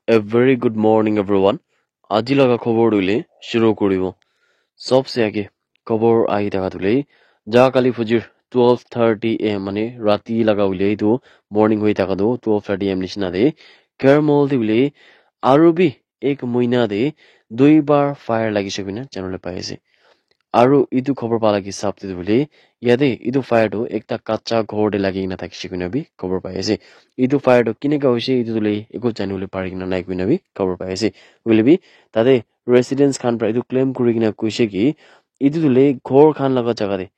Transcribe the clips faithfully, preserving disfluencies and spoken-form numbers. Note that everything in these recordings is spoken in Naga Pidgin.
A very good morning, everyone. Aji laga khobor tu hoile shuru kuribo. Sobse age khobor ahi thaka tu hoile, ja kali fajir twelve thirty a.m., mane rati laga hoile etu morning hoi thaka tu twelve thirty a.m. nishina te Kermol te hoile aru bi ek moina te dui bar fire lagise koina janabole pai ase. Aru etu khobor pa laga hisab te tu hoile, yate etu fire tu ekta kacha ghor te lagi kena thakise koina bi khobor pai ase. Etu fire tu kineka hoise, etu tu hoile eku janabole pari kena nai koina bi khobor pai ase. Hoile bi tate residents khan pra etu claim kuri kena koise ki, etu tu hoile ghor khan laga jaga te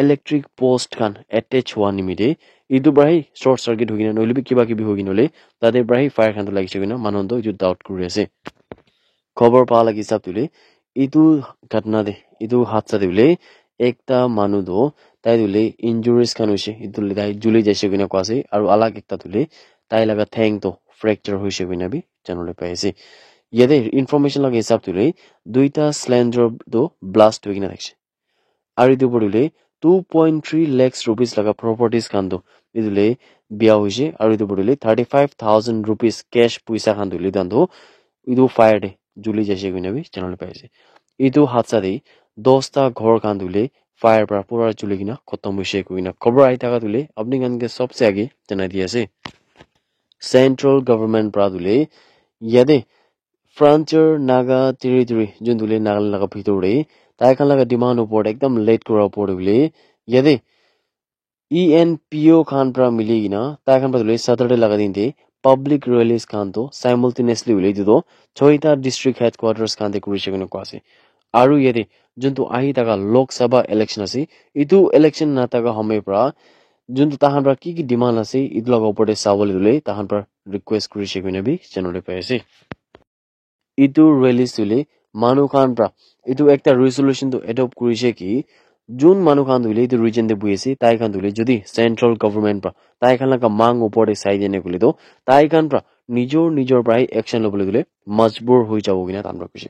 electric post khan attach hua nimite etu pra hi short circuit hoi kena, nohoile bi kiba kibi hoi kena hoile, tate pra hi fire khan tu lagise koina manu khan tu etu doubt kuri ase. Khobor pa laga hisab tu hoile, etu ghatna te, etu hadsa te hoile, ekta manu tu, tai tu hoile injuries khan hoise, etu hoile tai juli jaise koina koa ase, aru alag ekta tu hoile, tai laga theng tu fracture hoise koina bi janabole pai ase. Yate information laga hisab tu hoile, duita cylinder tu blast hoi kena thakise. Aru etu opor te hoile two point three lakhs rupees laga properties khan tu etu hoile biya hoise, aru etu opor te hoile thirty five thousand rupees cash poisa khan tu hoile etu khan tu etu fire te juli jaise koina bi janabole pai ase. Etu hadsa te dosta ghor khan tu hoile fire pra pura juli kena khotom hoise koina khobor ahi thaka tu hoile apni khan ke sobse age janai di ase. Central government pra tu hoile yate Frontier Naga Territory, juntu hoile Nagaland laga bhitor te, tai khan laga demand opor te ekdam late kura opor te hoile, yate E N P O khan pra mili kena, tai khan pra hoile Saturday laga din te public rallies khan tu simultaneously hoile etu tu choita district headquarters khan te kurise koina koa ase. Aru yate juntu ahi thaka Lok Sabha election ase, etu election na thaka homoy pra juntu tahan pra ki ki demand ase, etu laga opor te sabole hoile tahan pra request kurise koina bi janabole pai ase. Etu rallies tu hoile manu khan pra etu ekta resolution tu adopt kurise ki, jun manu khan tu hoile etu region te buhi ase, tai khan tu hoile jodi central government pra tai khan laga mang opor te sai dine koile tu, tai khan pra nijor nijor pra hi action lobole tu hoile majbur hoi jabo koina tahan pra koise.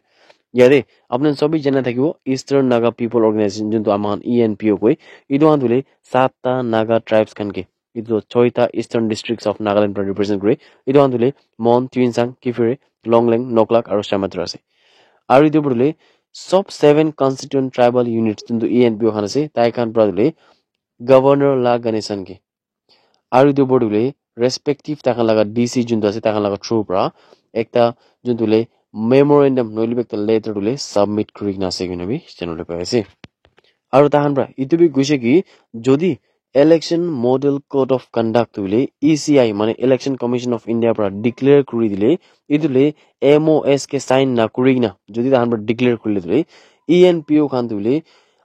Yate apni khan sobi jana thakibo, Eastern Naga People Organization, juntu aman E N P O koi, etu khan tu hoile satta Naga tribes khan ke, etu choita Eastern Districts of Nagaland pra represent kore. Etu khan tu hoile Mon, Tuensang, Kiphire, Longleng, Noklak aru Shamator ase. Aru etu opor te hoile sob seven constituent tribal units juntu E N P O khan ase, tai khan pra tu hoile Governor La Ganesan ke, aru etu opor te hoile respective tai khan laga D C juntu ase, tai khan laga through pra ekta juntu hoile memorandum nohoile bi ekta letter tu hoile submit kuri kena ase koina bi janabole pai ase. Aru tahan pra etu bi koise ki, jodi Election Model Code of Conduct tu hoile E C I, mane Election Commission of India pra declare kuri dile, etu hoile M O S ke sign na kuri kena jodi tahan pra declare kuri dile, E N P O khan tu hoile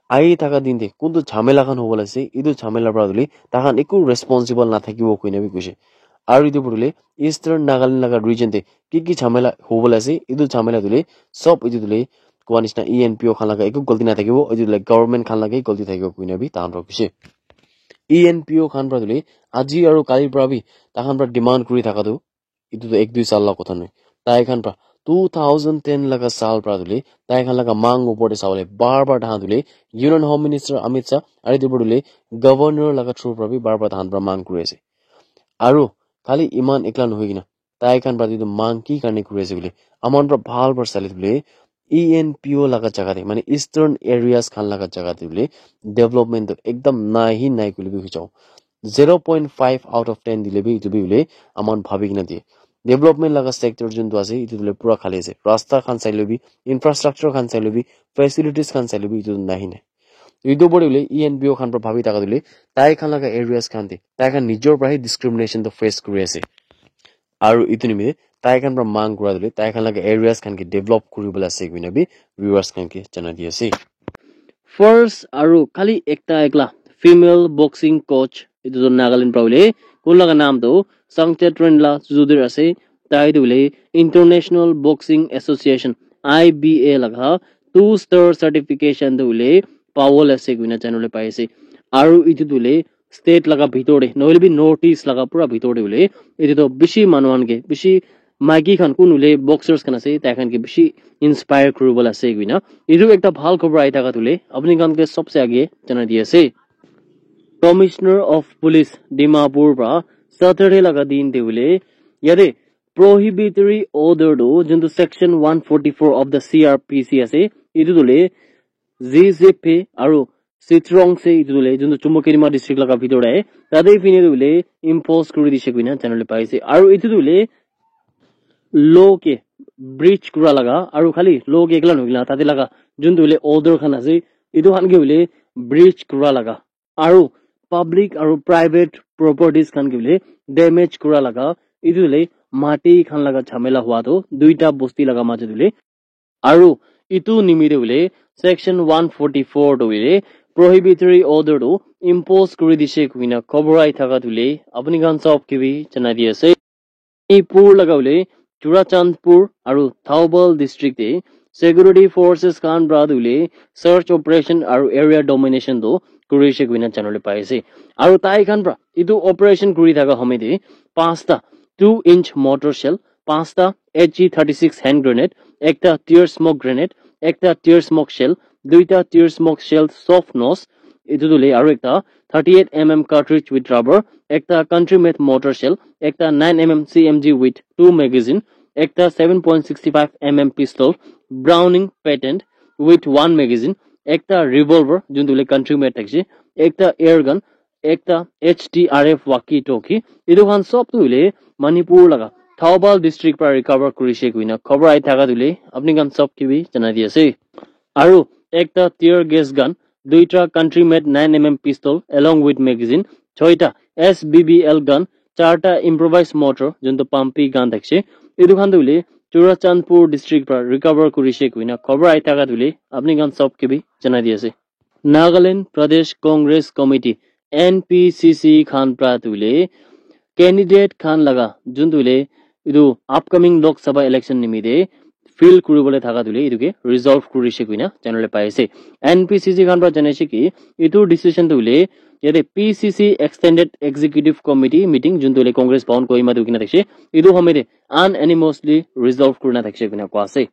ahi thaka din te kuntu jhamela khan hobole ase, etu jhamela pra tu hoile tahan eku responsible na thakibo koina bi koise. Aru etu opor te hoile Eastern Nagaland laga region te ki ki jhamela hobole ase, etu jhamela tu hoile sob etu tu hoile koa nishina E N P O khan laga eku galti na thakibo, etu tu hoile government khan laga hi galti thakibo koina bi tahan pra koise. E N P O khan pra tu hoile aji aru kali pra bi tahan pra demand kuri thaka tu, etu tu ek dui saal laga kotha nohoi. Tai khan pra two thousand ten laga saal pra tu hoile tai khan laga mang opor te sabole bar bar tahan tu hoile Union Home Minister Amit Shah aru etu opor tu hoile Governor laga through pra bi bar bar tahan pra mang kuri ase. Aru khali eman ekla nohoi kena tai khan pra etu mang ki karne kuri ase koile, aman pra bhal pra sale tu hoile E N P O laga jaga te, mane Eastern areas khan laga jaga te hoile development tu ekdam nai hi nai koile bi hoi jabo. Zero point five out of ten dile bi etu bi hoile aman bhabi kena diye. Development laga sector juntu ase, etu tu hoile pura khali ase. Rasta khan saile bi, infrastructure khan saile bi, facilities khan saile bi, etu tu nai hi nai. Etu opor te hoile E N P O khan pra bhabi thaka tu hoile, tai khan laga areas khan te, tai khan nijor pra hi discrimination tu face kuri ase. Aru etu nimite tai khan pra mang kura tu hoile, tai khan laga areas khan ke develop kuri bole ase koina bi viewers khan ke janai di ase. First aru khali ekta ekla female boxing coach, etu tu Nagaland pra hoile, kun laga naam tu Sangchet Renla Suzudir ase. Tai tu hoile International Boxing Association, I B A laga two star certification tu hoile pawole ase koina janabole pai ase. Aru etu tu hoile state laga bhitor te, nohoile bi North East laga pura bhitor te hoile, etu tu bishi manu khan ke, bishi maiki khan kun hoile boxers khan ase, tai khan ke bishi inspire kuri bole ase koina. Etu ekta bhal khobor ahi thaka tu hoile apni khan ke sobse age janai di ase. Commissioner of Police Dimapur pra Saturday laga din te hoile yate prohibitory order tu juntu section one forty-four of the C R P C ase, itu tu le Ziziphe aru Sitrong se itu tu le juntu Chumoukedima district laga bhitor te tate fine tu le impose kuri dise koina janibole pai ase. Aru itu tu le law ke breach kura laga aru khali law ke ekla nohoi kena tate laga juntu le order khan ase itu khan ke hoile breach kura laga aru public aru private properties khan ke hoile damage kura laga itu le mati khan laga jhamela hua tu duita bosti laga majo tu le aru itu nimite hoile section one forty-four tu hoile prohibitory order tu impose kuri dise koina khobor ahi thaka tu hoile apni khan sob ke bi janai di ase. Manipur laga hoile Churachandpur aru Thoubal district te security forces khan pra tu hoile search operation aru area domination tu kuri ase koina janibole pai ase. Aru tai khan pra itu operation kuri thaka homoy te pasta two inch mortar shell, pasta H E thirty-six hand grenade, ekta tear smoke grenade, ekta tear smoke shell, duita tear smoke shell soft nose, itu tu le aru ekta thirty-eight M M cartridge with rubber, ekta country made mortar shell, ekta nine M M C M G with two magazine, ekta seven point six five M M pistol, Browning patent with one magazine, ekta revolver juntu le country made thakise, ekta air gun, ekta H T R F walkie talkie, itu khan sob tu hoile Manipur laga Thoubal district pra recover kuri ase koina khobor ahi thaka tu hoile apni khan sob ke bi janai di ase. Aru ekta tear gas gun, duita country made nine M M pistol along with magazine, choita S B B L gun, charta improvised mortar juntu pumpy gun thakise, itu khan tu hoile Churachandpur district pra recover kuri ase koina khobor ahi thaka tu hoile apni khan sob ke bi janai di ase. Nagaland Pradesh Congress Committee, N P C C khan pra tu hoile candidate khan laga juntu hoile itu upcoming Lok Sabha election nimite fill kuribole thaka tu hoile itu ke resolve kuri ase koina janibole pai ase. N P C C khan pra janai ase ki itu decision tu hoile yate P C C Extended Executive Committee meeting juntu hoile Congress Bhawan Kohima tu kina thakise itu homoy te unanimously resolve kurina thakise koina koa ase.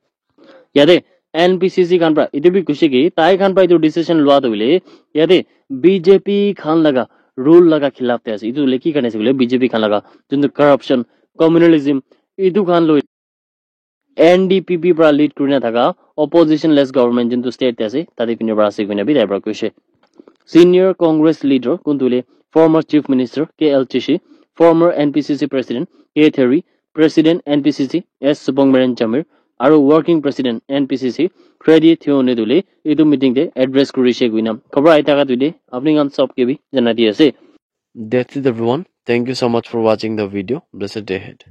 Yate N P C C khan pra itu bi kushi ki tai khan pra itu decision lua tu hoile yate B J P khan laga rule laga khilaf te ase. Itu hoile ki karne ase koile B J P khan laga juntu corruption, communalism itu khan loi N D P P pra lead kurina thaka opposition less government juntu state te ase tate pine pra ase koina bi tai pra kuise. Senior Congress leader kuntu hoile former Chief Minister K L Chishi, former N P C C President K Theri, President N P C C S Supongmeren Jamir, aru Working President N P C C Freddy Thione tu hoile itu meeting te address kuri ase koina khobor ahi thaka tu hoile apni khan sob ke bi janai di ase. That's it everyone. Thank you so much for watching the video. Blessed day ahead.